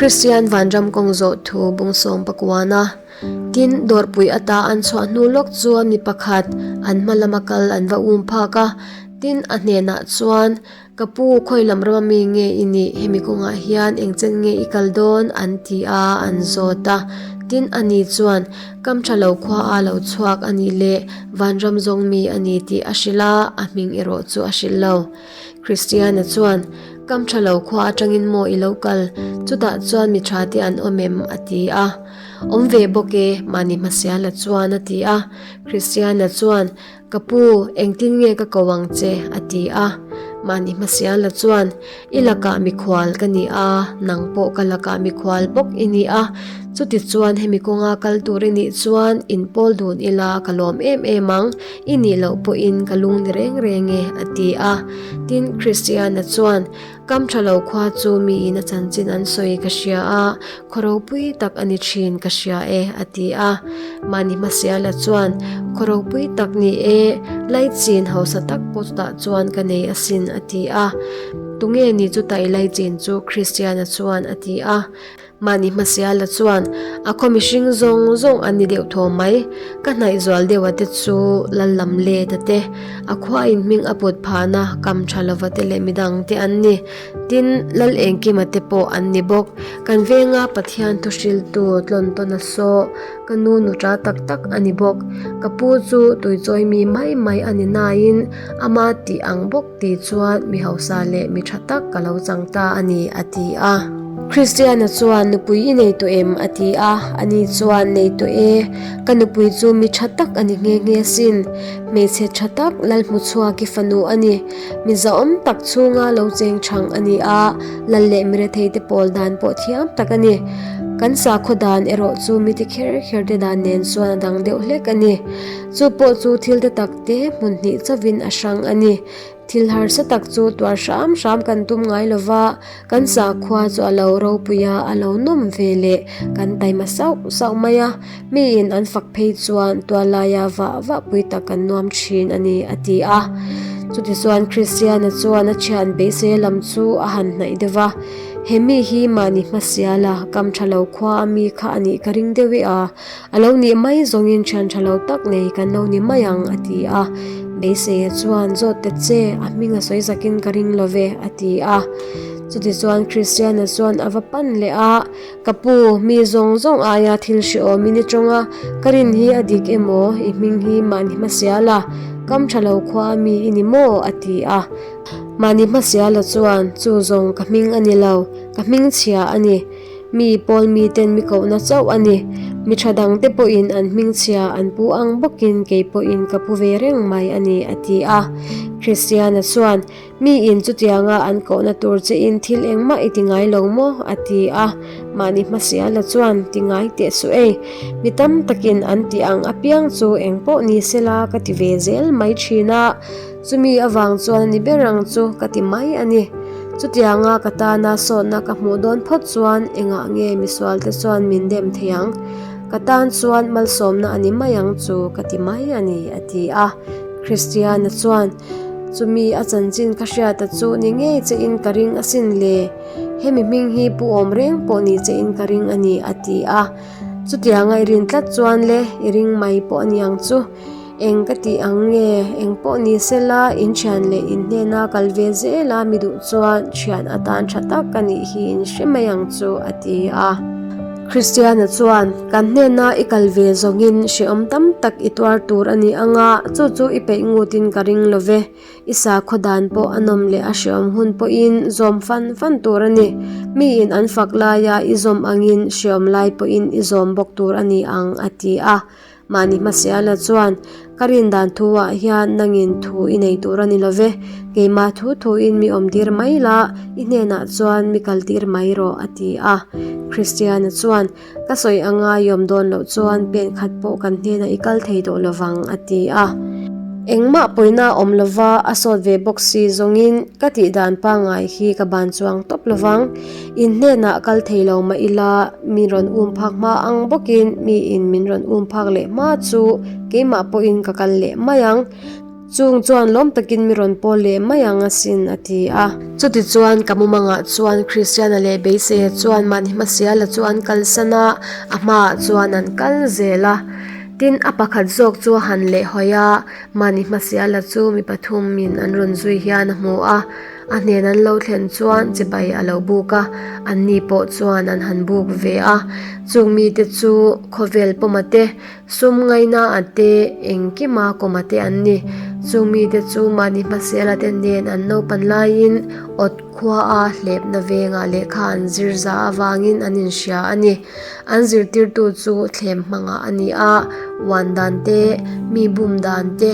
Kristian vanram kawng zawh thu bung sawm pakuana tin dawrpui ata an chhuah hnu lawk chuan mi pakhat an hma lama kal an va um phak a, tin a hnenah chuan Ka pu, khawi lam rama mi nge i nih? Hemi kawngah hian eng chen nge i kal dawn? an ti a, an zawt a. Tin, ani chuan, Kam tha lo khua a lo chhuak a nih leh vanram zawng mi a ni tih a hrilh a, a hming erawh chu a hrilh lo. Kristiana chuan, Kam tha lo khua atangin maw i lo kal? Chutah chuan mi tha te an awm em? a ti a. Awm ve bawk e, mahni hmasiala chuan a ti a. Kristiana chuan, Ka pu, engtin nge ka ko ang che? a ti a. Mahni hmasiala chuan, I lakah mikhual ka ni a, nang pawh ka lakah mikhual bawk i ni a. Chuti chuan hemi kawnga kal tur i nih chuan inpawl dun ila ka lawm em em ang, i nih loh pawhin ka lung ni reng reng e, a ti a. Tin, Kristiana chuan, Kam tha lo khua chu miin a chanchin an sawi ka hria a, khaw ropui tak a ni thin ka hria e, a ti a. Mahni hmasiala chuan, Khaw ropui tak ni e, laichin hausa tak pawh chutah chuan ka nei asin, a ti a. Tunge ni chuta i laichin chu? Kristiana chuan a ti a. Mahni hmasiala chuan a khaw mihring zawng zawng an ni deuh thaw mai. Ka hnaih zual deuha te chu lal lam let a te, a khuain hming a put phahna kam tha lova te leh midang te an ni. Tin, lal engkima te pawh an ni bawk. Kan venga Pathian thu hriltu tlawn tawn a saw, ka nu nuta tak tak a ni bawk. Ka pu chu tuichawi mi mai mai a ni nain ama tih ang bawk. Ti chuan mi hausa leh mi tha tak ka lo chang ta a ni, a ti a. Kristiana chuan, Nupui i nei tawh em? a ti a. Ani chuan, Nei tawh e, ka nupui chu mi tha tak a ni nghe nghe sin. Hmeichhe tha tak Lalhmuchhuak i fanu a ni. Mi zahawm tak chhunga lo cheng chhang a ni a, lal leh miretheite pawl dan pawh thiam tak a ni. Kan sakhaw dan erawh chu mi ti kher kher te dan nen chuan a dang deuh hlek a ni. Chu pawh chu thil te tak te hmun hnih chauhin a hrang a ni. Thil harsa tak chu tuar hram hram kan tum ngai lo va, kan sakhua chu a lo ropui a, a lo nawm ve leh kan taima sauh sauh mai a, miin an fak phei chuan tualaia vah vah pui tak kan nuam thin a ni, a ti a. Chutichuan Kristiana chuan a thian beisei lam chu a han hnaih deuh va, He mi hi mahni hmasiala kam tha lo khua a mi kha a nih ka ring deuh i a, A lo nih mai zawngin thian tha lo tak nei kan lo ni mai ang, a ti a. Beiseia chuan, Zawt ta che, a hming a sawi zakin ka ring lo ve, a ti a. Chutichuan Kristiana chuan a va pan leh a, Ka pu, mi zawng zawng aia thil hrehawmin i tawng a, ka rin hi a dik emaw, i hming hi mahni hmasiala, kam tha lo khua a mi i ni maw? a ti a. Mahni hmasiala chuan, Chu zawng ka hming a ni lo, ka hming chhia a ni. Mi pawl miten mi kohna chauh a ni. Mi tha dangte pawhin an hmingchhia an pu ang bawkin kei pawhin ka pu ve reng mai a ni, a ti a. Kristiana chuan, Miin chutianga an kohna tur chein thil engmah i ti ngai lo maw? a ti a. Mahni hmasiala chuan, Ti ngai teh suh ei. Mi tam takin an tih ang apiang chu engpawh ni sela ka ti ve zel mai thin a. Chumi avang chuan a ni ber ang chu ka ti mai a ni. Chutianga ka tana sawtna ka hmuh dawn phawt chuan engah nge misualte chuan min dem thei ang? Ka tan chuan malsawmna a ni mai ang chu ka ti mai a ni, a ti a. Kristiana chuan, Chumi a chanchin ka hriata chu ni ngei chein ka ring asin le. Hemi hming hi pu awm reng pawh ni chein ka ring a ni, a ti a. Chutianga i rin tlat chuan le, i ring mai pawh a ni ang chu. Eng ka tih ang nge? Eng pawh ni sela, in thian leh in hnena kal ve zel a mi duh chuan thian atan tha tak ka nih hi in hre mai ang chu, a ti a. Kristiana chuan, Kan hnena i kal ve zawngin hrehawm tam tak i tuar tur a ni ang a, chu chu i peih ngutin ka ring lo ve. I sakhaw dan pawh a nawm leh a hrehawm hun pawhin zawm fan fan tur a ni. Miin an fak laia i zawm angin hrehawm lai pawhin i zawm bawk tur a ni ang, a ti a. Mahni hmasiala chuan, Ka rin dan thu-ah hian nangin thu i nei tur a ni lo ve, keimah thu thuin mi awmtir mai la, i hnenah chuan mi kaltir mai rawh, a ti a. Kristiana chuan, Ka sawi anga i awm dawn loh chuan pen khat pawh kan hnenah i kal thei tawh lo vang, a ti a. Engmah pawina a awm lo va, a sawt ve bawk si zawngin ka tih dan pangngai hi ka ban chuang tawp lo vang. In hnenah kal thei lo mah ila, mi rawn um phak hma ang bawkin miin min rawn um phak leh hma chu keimah pawhin ka kal leh mai ang. Chung chuan lawm takin mi rawn pawl leh mai ang asin, a ti a. Chutichuan ka mumangah chuan Kristiana leh Beiseia chuan mahni hmasiala chu an kalsan a, a hmaah chuan an kal zel a. Tin, a pakhat zawk chu a han lehhawi a, mahni hmasiala chu mi pathumin an rawn zui hian a hmu a. A hnen an lo thlen chuan chibai a lo buk a, anni pawh chuan an han buk ve a. Chung mite chu khawvel pawma te, sum ngaina a te, engkima kawma te an ni. Chung mite chu mahni hmasela te nen an naupan laiin awt khua a hlepna vengah lehkha an zir za avangin an inhria a ni. An zirtirtu chu thlem hmangah a ni a, uan dan te, mi bum dan te,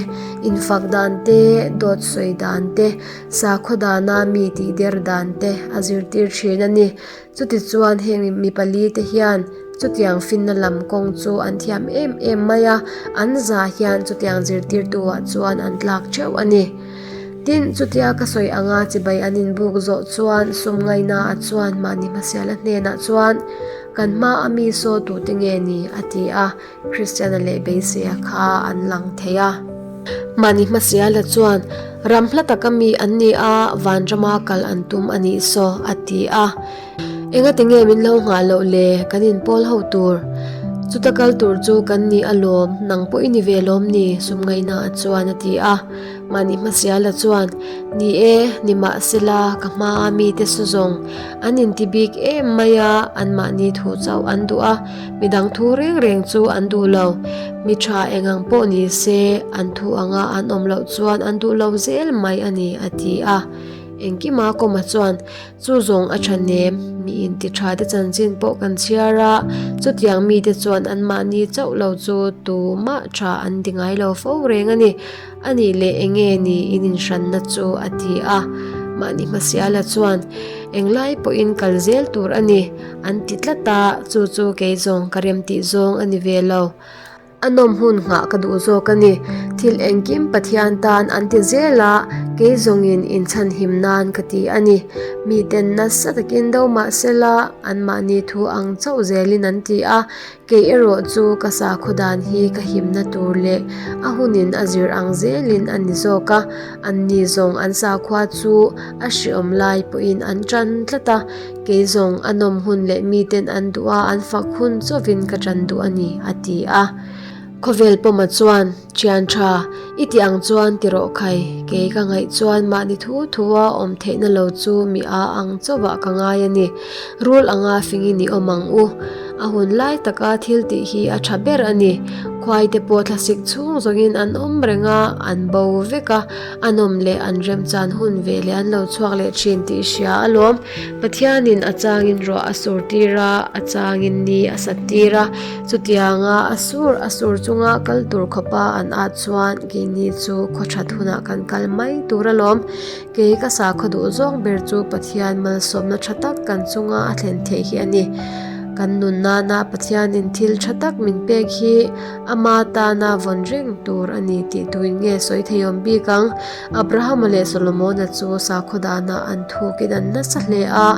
infak dan te, dawt sawi dan te, Sakhaw dana mi tihder dan te a zirtir thin a ni. Chutichuan heng mi palite hian chutiang finna lam kawng chu an thiam em em mai a, an za hian chutiang zirtirtuah chuan an tlak theuh a ni. Tin, chutia ka sawi anga chibai an inbuk zawh chuan sum ngaihnaah chuan mahni hmasiala hnenah chuan, Kan hma a mi saw tute nge ni? a ti a. Kristiana leh Beiseia kha an lang thei a. Mahni hmasiala chuan, Ram hla taka mi an ni a, vanrama kal an tum a nih saw, a ti a. Engati nge min lo nghah loh le, kan inpawl ho tur. Chuta kal tur chu kan ni alawm, nang pawh i ni ve lawm ni, sumngaihna chuan a ti a. Mahni hmasiala chuan, Ni e, nimahsela, ka hmaa mite su zawng an inti bik em mai a, anmahni thu chauh an duh a, midang thu reng reng chu an duh lo. Mi tha eng ang pawh ni se, an thu anga an awm loh chuan an duh lo zel mai a ni, a ti a. Engkima kawma chuan, Chu zawng a tha nem, mi inti tha te chanchin pawh kan chhiar a, chutiang mite chuan anmahni chauh lo chu tumah tha an ti ngai lo fo reng a ni. A nih leh eng nge ni in inhranna chu a ti a, mahni hmasiala chuan englai pawhin kal zel tur a ni an ti tlat a, chu chu kei zawng ka rem tih zawng a ni ve lo. A nawm hun nghah ka duh zawk a ni. Thil engkim Pathian tan an ti zel a, kei zawngin inchhanhim nan ka ti a ni. Miten nasa takin do mah sela anmahni thu ang chauh zelin an ti a, Kei erawh chu ka sakhaw dan hi ka himna tur leh a hunin a zir ang zelin a ni zawk a, anni zawng an sakhua chu a hreawm lai pawhin an tan tlat a, kei zawng a nawm hun leh miten an duh a an fak hun chauhin ka tan duh a ni, a ti a. Khawvel pawma chuan, Thian tha, i tih ang chuan ti rawh khai, kei ka ngaih chuan mahni thu thua awm theihna lo chu mi a ang chauhah ka ngai a ni. Rul anga fingin i awm ang u. A hun lai taka thil tih hi a tha ber a ni. Khuai te pawh thlasik chhung zawngin an awm reng a, an bo vek a, a nawm leh an remchan hun ve leh an lo chhuak leh thin tih hria alawm. Pathianin a changin ruah a sur tir a, a changin ni a sat tir a. Chutianga a sur a sur chunga kal tur khawpa an at chuan keini chu khaw that hunah kan kal mai tur alawm. Kei ka sakhaw duh zawng ber chu Pathian malsawmna tha tak kan chunga a thlen theih hi a ni. Kan nun nana Pathianin thil tha tak min pek hi ama tana vawn reng tur a ni tih tuin nge sawi thei awm bik ang. Abrahama leh Solomona chu sakhaw danah an thukin an nasa hle a,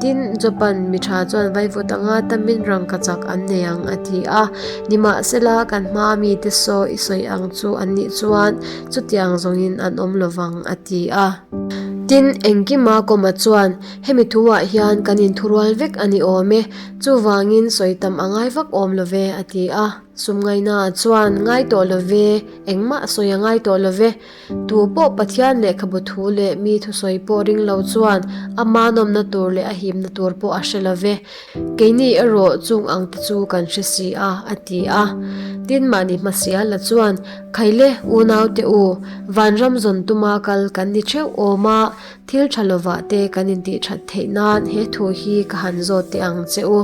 tin, Job-a'n mi tha chuan vaivut anga tamin rangkachak an nei ang a ti a. Nimahsela, kan hmaa mite saw i sawi ang chu an nih chuan chutiang zawngin an awm lovang a ti a. Tin, engkima kawma chuan hemi thuah hian kan inthurual vek a ni awm e, chuvangin sawi tam a ngai vak awm love a ti a. Sumngaihnaah chuan ngai tawh love, engmah sawi a ngai tawh love. Tu pawh Pathian lehkhabu thu leh mi thusawi pawh ring lo chuan ama nawmna tur leh a himna tur pawh a hre love. Keini erawh chung ang te chu kan hre si a, a ti a. Tin mahni hmasial la chuan, Khaile, unaute u, vanram zawn tuma kal kan ni theuh awm a, thil tha lovah te kan intih that theih nan he thu hi ka han zawt teh ang che u.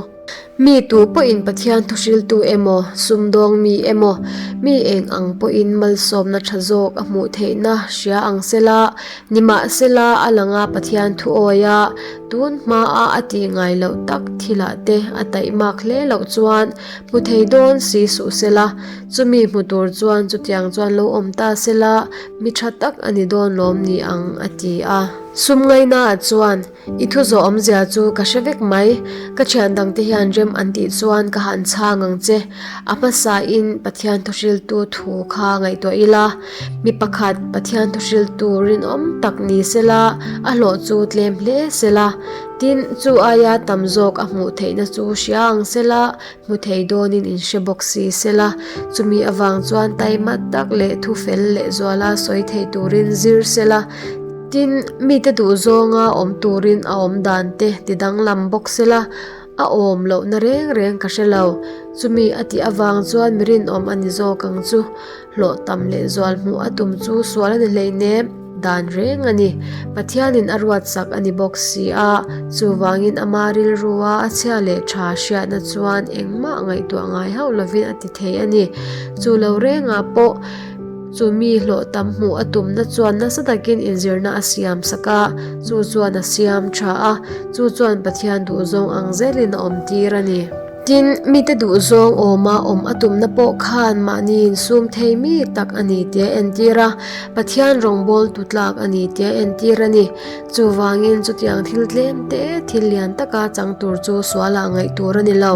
Mi tu pawhin Pathian thuhriltu emaw, sumdawng mi emaw, mi eng ang pawhin malsawmna tha zawk a hmuh theihna hria ang sela, nimahsela a langa Pathian thu awia tun hmaa a tih ngai loh tak thilah te a taihmak hle loh chuan hmu thei dawn si suh sela, chumi hmu tur chuan chutiang chuan lo awm ta sela mi tha tak a ni dawn lawm ni ang a ti a. Sum ngaihnaah chuan I thu zawh awmzia chu ka hre vek mai. Ka thian dangte hian rem. rem an tih chuan ka han chhang ang che. A hmasain Pathian thuhriltu thu kha ngaihtuah ila, mi pakhat Pathian thuhriltu rinawm tak ni sela, a hlawh chu tlem hle sela, tin, chu aia tam zawk a hmuh theihna chu hria ang sela, hmu thei dawnin in hre bawk si sela, chumi avang chuan taima tak leh thu fel lehzuala sawi thei turin zir sela, tin, mite duhzawnga awm turin a awm dan te ti danglam bawk sela, a awm lohna reng reng ka hre lo. Chumi a tih avang chuan mi rinawm a ni zawk ang chu. Hlawh tam lehzual hmuh a tum chu sual a ni hleinem, dan reng a ni. Pathianin a ruatsak a ni bawk si a, chuvangin ama rilrua a chhia leh tha hriatna chuan engmah ngaihtuah ngai hauh lovin a ti thei a ni. Chu lo rengah pawh chu mi hlawh tam hmuh a tumna chuan nasa takin inzirna a siam sak a, chu chuan a siam tha a, chu chuan Pathian duhzawng ang zelin a awmtir a ni. Tin, mite duhzawng awma awm a tumna pawh khan mahni insum thei mi tak a ni tia entir a, Pathian rawngbawltu tlak a ni tia entir a ni. Chuvangin chutiang thil tlem te thil lian taka chang tur chu sualah ngaih tur a ni lo.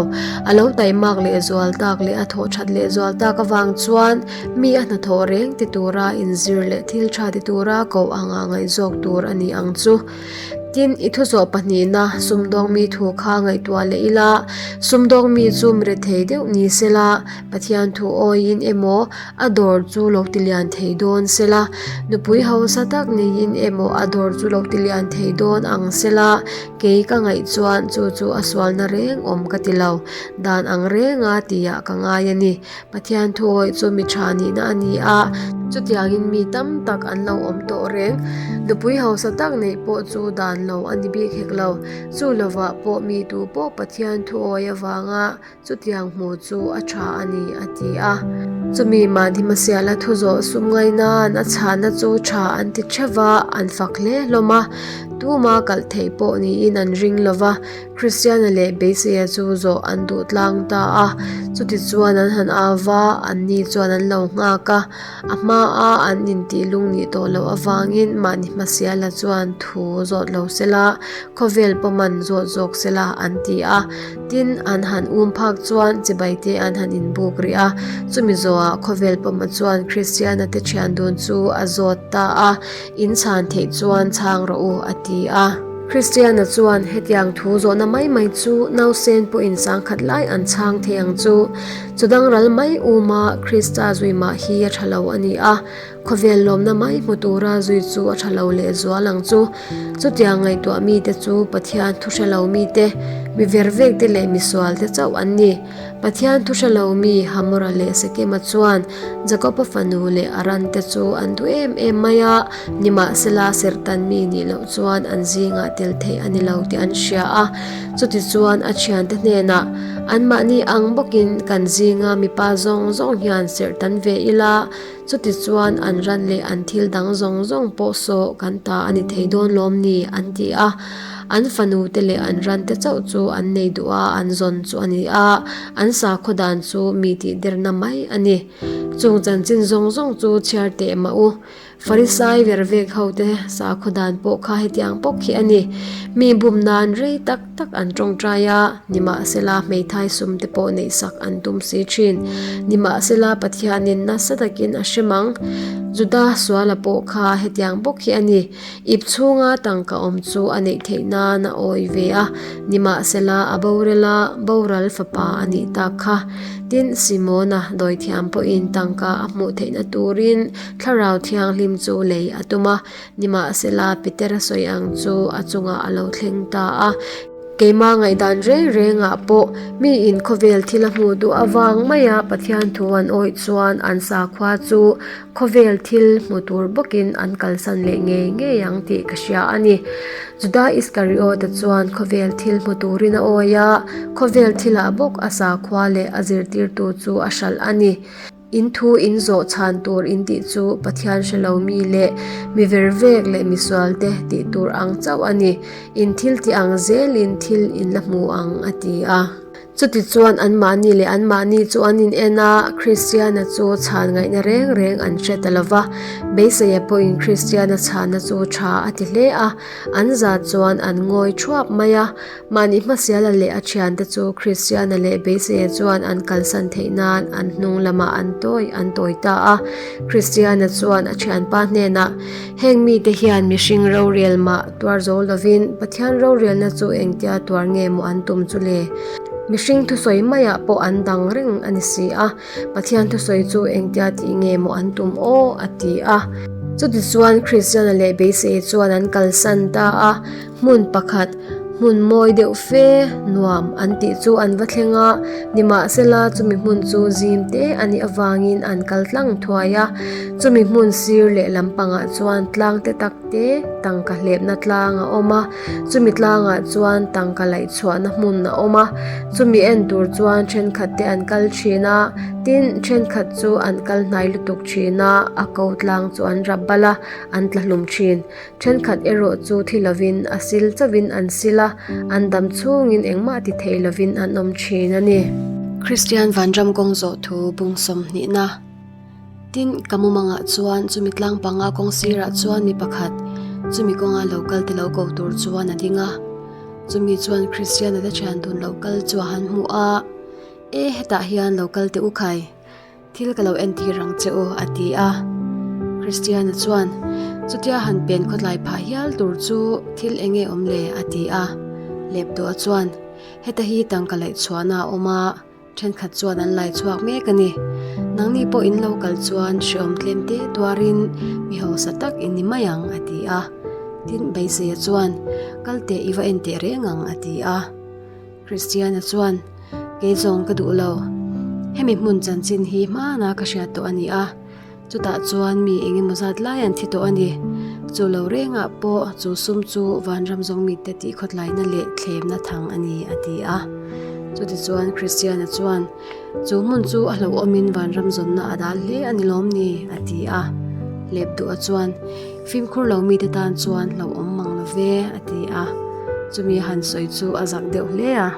A lo taimak lehzual tak leh a thawh that lehzual tak avang chuan mi a hnathawh reng ti tura inzir leh thil tha ti tura koh anga ngaih zawk tur a ni ang chu. Tin, i thuzawh pahnihna sumdawng mi thu kha ngaihtuah leh ila, sumdawng mi chu mi rethei deuh ni sela, Pathian thu awiin emaw a dawr chu lo ti lian thei dawn sela, nupui hausa tak neiin emaw a dawr chu lo ti lian thei dawn ang sela, kei ka ngaih chuan chu chu a sualna reng awm ka ti lo, dan ang renga tihah ka ngai a ni. Pathian thu awih chu mi tha nihna a ni a, chutiangin mi tam tak an lo awm tawh reng. Nupui hausa tak neih pawh chu dan lo a ni bik hek lo. Chu lovah pawh mi tu pawh Pathian thu awih avanga chutiang hmuh chu a tha a ni, a ti a. Chumi mahni hmasiala thu zawh sum ngaihnain a chhahna chu tha an ti theuh va, an fak hle hlawm a. Tuma kalh theih pawh niin an ring lo va. Kristiana leh Beiseia chu zawh an duh tlang ta a, chutichuan an han au va, anni chuan an lo nghak a. A hmaa an intih lung nih tawh loh avangin mahni hmasiala chuan thu zawt lo sela, khawvel pawman zawt zawk sela an ti a. Tin, an han um phak chuan chibaite an han inbuk rih a. Chumi zawhah khawvel pawma chuan Kristiana te thian dun chu a zawt ta a. In chhan theih chuan chhang rawh u, a ti a. Kristiana chuan hetiang thu zawhna mai mai chu nausen pawhin sangkhat lai an chhang thei ang chu. Chudang ral mai uma Krista zui mah hi a tha lo a ni a, khawvel lawmna mai hmu tura zui chu a tha lo lehzual ang chu. Chutiang ngaihtuah mite chu Pathian thu hre lo mite, mi vervekte leh misualte chauh an ni. Pathian thu hre lo mi Hamora leh Sekema chuan Jakoba fanu leh a rante chu an duh em em mai a, nimahsela serhtan mi nih loh chuan an zingah tel theih a ni lo tih an hria a. Chutichuan a thiante hnenah, Anmahni ang bawkin kan zinga mipa zawng zawng hian serhtan ve ila, chutichuan an ran leh an thil dang zawng zawng pawh saw kan ta a ni thei dawn lawm ni? an ti a. An fanute leh an rante chauh chu an nei duh a, an zawn chu a ni a, an sakhaw dan chu mi tihderna mai a ni. Chung chanchin zawng zawng chu chhiar teh mah u. Farisai ver vek hote sakhaw dan pawh kha hetiang bawk hi a ni. Mi bum nan rei tak tak an tawngtai a, nimahsela hmeithai sum te pawh neihsak an tum si thin. Nimahsela Pathianin nasa takin a hrem ang. Juda suala pawh kha hetiang bawk hi a ni. Ip chhunga tangka awm chu a neih theih nan a awi ve a, nimahsela a borel a, boral fapa a nih tak kha. Tin, Simona dawithiam pawhin tangka a hmuh theihna turin Thlarau Thianghlim chu lei a tum a, nimahsela Petera sawi ang chu a chungah a lo thleng ta a. Keimah ngaihdan reng rengah pawh miin khawvel thil a hmuh duh avang maia Pathian thu an awih chuan an sakhua chu khawvel thil hmu tur bawkin an kalsan leh ngei ngei ang tih ka hria a ni. Juda Iskariota chuan khawvel thil hmu turin a awi a, khawvel thilah bawk a sakhua leh a zirtirtu chu a hralh a ni. In thu in zawh chhan tur in tih chu Pathian hre lo mi leh mi vervek leh misualte tih tur ang chauh a ni. In thil tih ang zelin thil in la hmu ang, a ti a. Chutichuan anmahni leh anmahni chu an in en a, Kristiana chu chhan ngaihna reng reng an hre ta lo va. Beiseia pawhin Kristiana chhanna chu tha a ti hle a, an zat chuan an ngawi thuap mai a. Mahni hmasiala leh a thiante chu Kristiana leh Beiseia chuan an kalsan theih nan an hnung lamah an tawi an tawi ta a. Kristiana chuan a thianpa hnenah, Heng mite hian mihring rorel mah tuar zo lovin Pathian rorelna chu engtia tuar nge maw an tum chu le? Mihring thusawi maiah pawh an dang reng a ni si a, Pathian thusawi chu engtia tih nge maw an tum aw? a ti a. Chutichuan Kristiana leh beisei chuan an kalsan ta a, hmun pakhat, hmun mawi deuh fe nuam an tih chu an va thleng a, nimahsela chumi hmun chu zim te a nih avangin an kal tlang thuai a, chumi hmun sir leh lampangah chuan tlang te tak te tangka hlepna tlang a awm a, chumi tlangah chuan tangka laih chhuahna hmun a awm a, chumi en tur chuan thenkhat te an kal thin a, tin thenkhat chu an kal hnai lutuk thin a, a ko tlang chu an rap bal a, an tla hlum thin. Thenkhat erawh chu thi lovin a sil chauhin an sil a, an dam chhungin engmah ti thei lovin an awm thin a ni. Kristian Vanram kawng zawh thu bung sawmhnihna Tin, ka mumangah chuan chumi tlang panga kawng sirah chuan mi pakhat chumi kawnga lo kal te lo ko tur chuan a ding a. Chumi chuan Kristiana te thian dun lo kal chu a han hmu a, E hetah hian lo kal teh u khai. Thil ka lo entir ang che u, a ti a. Kristiana chuan, Chutia han pen khawtlai phah hial tur chu thil eng nge awm le? a ti a. Lepduah chuan, Heta hi tangka laih chhuahna a awm a, thenkhat chuan an lai chhuak mek a ni. Nangni pawh in lo kal chuan hrehawm tlem te tuarin mi hausa tak in ni mai ang, a ti a. Tin, Beiseia chuan, Kal teh i va en teh reng ang, a ti a. Kristiana chuan, Kei zawng ka duh lo. Hemi hmun chanchin hi hmana ka hriat tawh a ni a, chutah chuan mi eng emaw zat lai an thi tawh a ni. Chu lo rengah pawh chu sum chu vanram zawng mite tih khawtlaina leh thlemna thang a ni, a ti a. Chutichuan Kristiana chuan, Chu hmun chu a hlauhawmin vanram zawnna a dal hle a ni lawm ni? a ti a. Hlep duha chuan, Fimkhur lo mite tan chuan hlauhawm mang lo ve, a ti a. Chumi a han sawi chu a zak deuh hle a.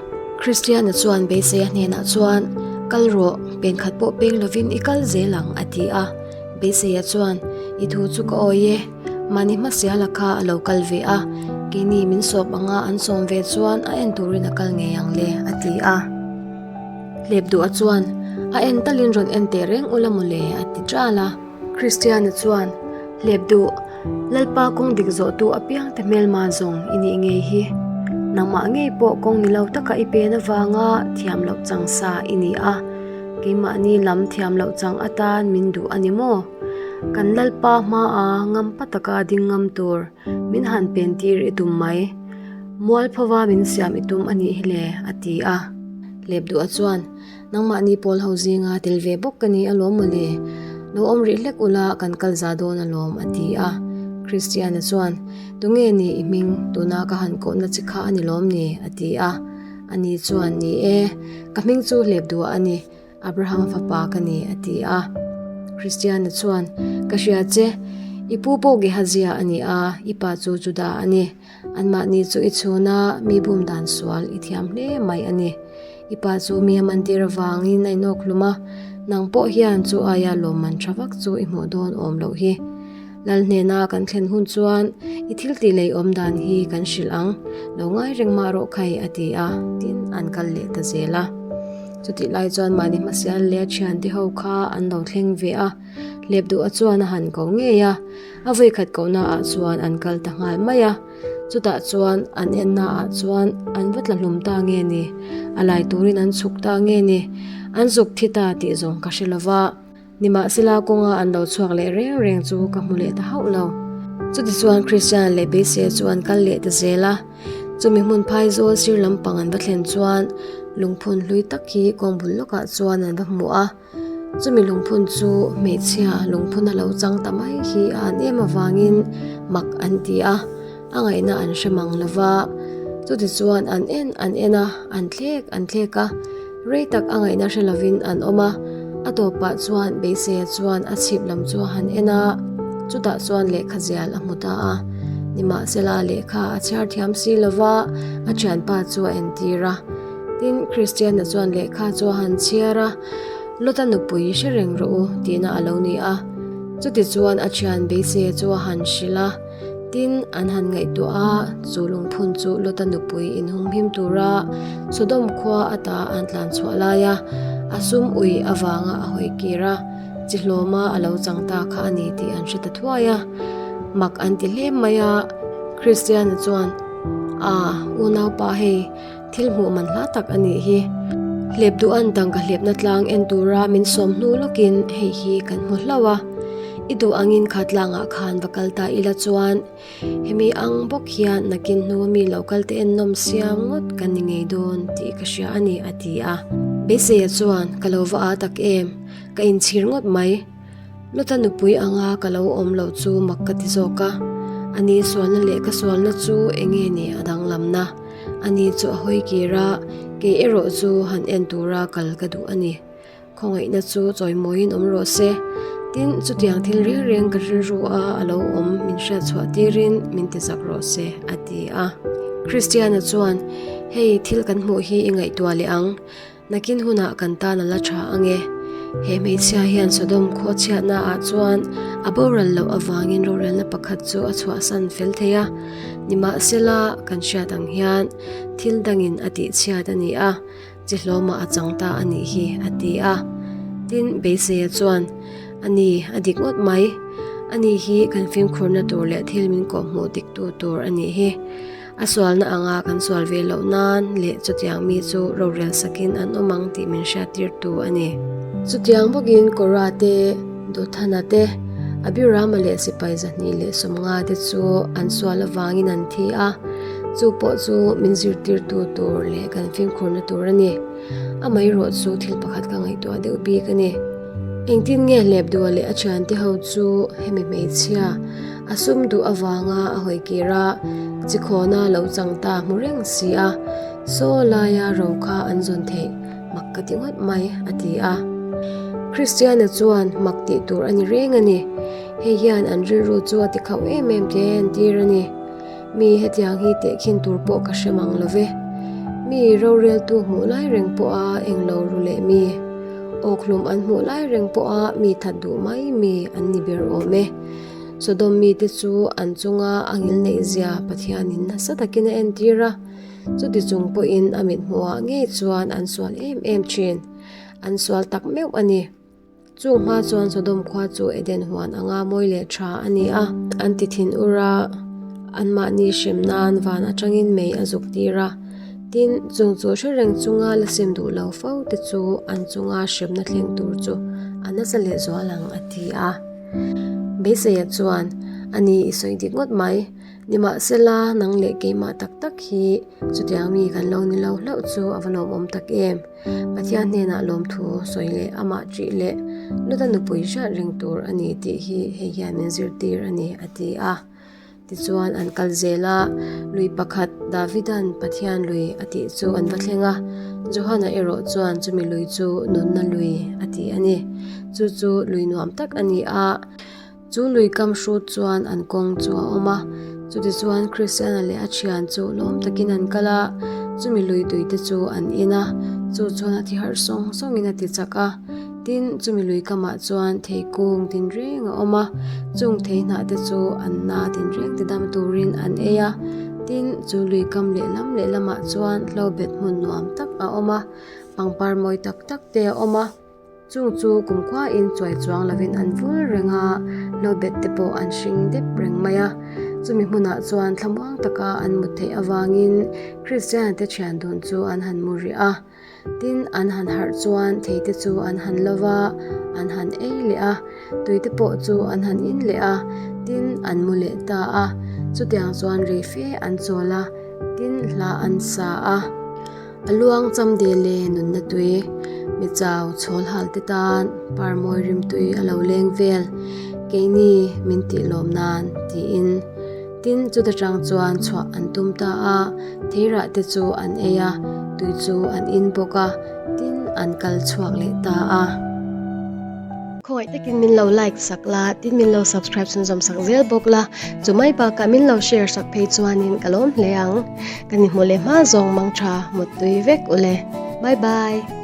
Kristiana chuan Beiseia hnenah chuan, Kal rawh, pen khat pawh peng lovin i kal zel ang, a ti a. Beiseia chuan, I thu chu ka awi e. Mahni hmasiala kha a lo kal ve a, keini min sawp anga an sawm ve chuan a en turin a kal ngei ang le, a ti a. Hlep duha chuan, A en talin rawn en teh reng ula mawle, a ti ṭal a. Kristiana chuan, Hlep duh, Lalpa kawng dik zawhtu apiang te hmelma zawng i nih ngei hi. Nangmah ngei pawh kawng ni lo taka i pen avanga thiam loh chang sa i ni a, keimahni lam thiam loh chang atan min duh a ni maw? Kan Lalpa hmaa ngampa taka ding ngam tur min han pen tir i tum mai. Mualphova min siam i tum a nih hi le, a ti a. Hlep duha chuan, Nangmahni pawl ho zinga tel ve bawk ka ni alawm mawle, lo awm rih hlek ula kan kal za dawn alawm a ti a. Christiana chuan, Tunge ni i hming, tuna ka han kohna chi kha a ni lawm ni? a ti a. Ani chuan, Ni e, ka hming chu hlep duah a ni, Abrahama fapa ka ni a ti a. Christiana chuan, Ka hria che, i pu pawh Gehazia a ni a, i pa chu Juda a ni. Anmahni chu i chhun a, mi bum dan sual i thiam hle mai a ni. I pa chu mi a mantir avangin a inawk hlum a, nang pawh hian chu aia lawmman tha vak chu i hmuh dawn awm loh hi. Lal hnena kan thlen hun chuan i thil tih lei awm dan hi kan hrilh ang, lo ngai reng mah rawh khai a ti a, tin an kal leh ta zel a. Chutih lai chuan mahni hmasial leh a thiante ho kha an lo thleng ve a, hlep duh a chuan a han ko ngei a, a vawikhat kohna ah chuan an kal ta nghal mai a. Chutah chuan an enna ah chuan an va tla hlum ta nge ni? A lai turin an chhuk ta nge ni? An zuk thi ta tih zawng ka hre lova. Nimahsela kawnga an lo chhuak leh reng reng chu ka hmu leh ta hauh lo. Chutichuan Kristian leh Beiseia chu an kal leh ta zel a. Chumi hmun phai zawl sir lampang an va thlen chuan lungphun hlui tak hi kawng bul lawkah chuan an va hmu a. Chumi lungphun chu hmeichhia lungphun a lo chang ta mai hi a an em avangin mak an ti a, a ngaihna an hre mang lo va. Chutichuan an en an en a, an thlek an thlek a, rei tak a ngaihna hre lovin an awm a. A tawpah chuan Beiseia chuan a chhip lam chu a han en a, chutah chuan lehkha zial a hmu ta a. Nimahsela lehkha a chhiar thiam si lo va, a thianpa chu a entir a. Tin, Kristiana chuan lehkha chu a han chhiar a, Lota nupui hre reng rawh u tihna a lo ni a. Chutichuan a thian beiseia chu a han hrilh a. Tin, an han ngaihtuah a, chu lungphun chu Lota nupui inhumhim tura Sodom khua ata an tlan chhuah laia a sum ui avanga a hawi kir a, chi hlawma a lo chang ta kha a ni tih an hre ta thuai a. Mak an ti hle mai a, Kristiana chuan, A, unaupa hei, Thil hmuh man hla tak a nih hi. Hlep duhan tangka hlepna tlang en tura min sawm hnu lawkin hei hi kan hmu hlauh a. I duh angin kha tlangah khan va kal ta ila chuan hemi ang bawk hian nakin hnua mi lo kal te en nawm siam ngawt kan ni ngei dawn tih ka hria a ni a ti a. Beiseia chuan ka lo va aa tak em, ka inchhir ngawt mai. Lota nupui anga ka lo awm loh chu mak ka ti zawk a, ani sualna leh ka sualna chu enge ni a danglamna? Ani chu a hawi kir a, kei erawh chu han en tura kal ka duh a ni. Khawngaihna chu chawimawiin awm rawh se. Tin, chutiang thil reng reng ka rilru a a lo awm min hriat chhuah tirin min ti zak rawh se, a ti a. Kristiana chuan, Hei, thil kan hmuh hi i ngaihtuah leh ang. Nakin hunah kan tan a la tha ang e. He hmeichhia hian Sodom khaw chhiatnaah chuan a boral loh avangin rorelna pakhat chu a chhuahsan fel thei a. Nimahsela, kan hriat ang hian thil dangin a tihchhiat a ni a, chi hlawmah a chang ta a nih hi, a ti a. Tin, Beiseia chuan, A ni, a dik ngawt mai. Ani hi kan fimkhurna tur leh thil min kawhhmuh diktu tur a nih hi. A sualna anga kan sual ve loh nan leh chutiang mi chu rorel sakin an awm ang tih min hriattirtu a ni. Chutiang bawkin Kora te, Dothana te, Abirama leh sipai 250 te chu an sual avangin an thi a, chu pawh chu min zirtirtu tur leh kan fimkhurna tur a ni. Amaherawh chu thil pakhat ka ngaihtuah deuh bik a ni. Engtin nge Hlepdua leh a thiante ho chu hemi hmeichhia a sum duh avanga a hawi kir a, chikhawna lo chang ta hmu reng si a, saw laia ro kha an zawn theih mak ka ti ngawt mai, a ti a. Kristiana chuan mak tih tur a ni reng a ni. Hei hian an rilru chu a ti khauh em em tih a entir a ni. Mi hetiang hi tehkhin tur pawh ka hre mang lo ve. Mi roreltu hmuh lai reng pawha englo ru leh mi, awkhlum an hmuh lai reng pawha mi that duh mai mi an ni ber awm e. Sodom mite chu an chunga a ngilneih zia Pathianin nasa takin a entir a, chuti chung pawhin a mithmuhah ngei chuan an sual em em thin. An sual tak meuh a ni. Chung hma chuan Sodom khua chu Eden huan anga mawi leh tha a ni a. An ti thin ur a, anmahni hrem nan van atangin mei a zuk tir a. Tin, chung chu hre reng chunga la sim duh lo fo te chu an chunga hremna thleng tur chu a nasa lehzual ang a ti a. Beiseia chuan, A ni, i sawi dik ngawt mai. Nimahsela, nang leh keimah tak tak hi chutiang mi kan lo ni lo hlauh chu a va lawmawm tak em. Pathian hnenah lawmthu sawi leh amah ṭih leh Lota nupui hriat reng tur a ni tih hi hei hian min zirtir a ni, a ti a. Tichuan an kal zel a, lui pakhat Davidan Pathian lui a tih chu an va thleng a, Johana erawh chuan chumi lui chu nunna lui a ti a ni. Chu chu lui nuam tak a ni a, chu lui kam hrut chuan an kawng chu a awm a. Chutichuan Kristiana leh a thian chu lawm takin an kal a, chumi lui tui te chu an in a, chu chuan a ti harh sawng sawngin a ti chak a. Tin, chumi lui kamah chuan thei kung tinreng a awm a, chung thei hnah te chu an na tinreng ti dam turin an ei a. Tin, chu lui kam lehlam lehlamah chuan hlobet hmun nuam tak a awm a, pangpar mawi tak tak te a awm a. Chung chu kumkhuain chuai chuang lovin an vul reng a, hlobet te pawh an hring dep reng mai a. Chumi hmunah chuan thlamuang taka an mut theih avangin Kristiana te thian dun chu an han mu rih a. Tin, an han harh chuan thei te chu an han lo va, an han ei leh a, tui te pawh chu an han in leh a, tin, an mu leh ta a. Chutiang chuan rei fe an chawl a, tin, hla an sa a. A luang cham del e nunna tui, mi chau chhawl hal te tan parmawi rimtui a lo leng vel, keini min tih lawm nan, tiin. Tin, chuta tang chuan chhuah an tum ta a, theirah te chu an ei a, tui chu an in bawk a, tin an kal chhuak leh ta a. Khawngaih takin min lo like sak la, tin min lo subscribe chhunzawm sak zel bawk la, chumai bakah min lo share sak phei chuanin ka lawm hle ang. Kan inhmu leh hma zawng mang tha, muttui vek ule. Bye bye.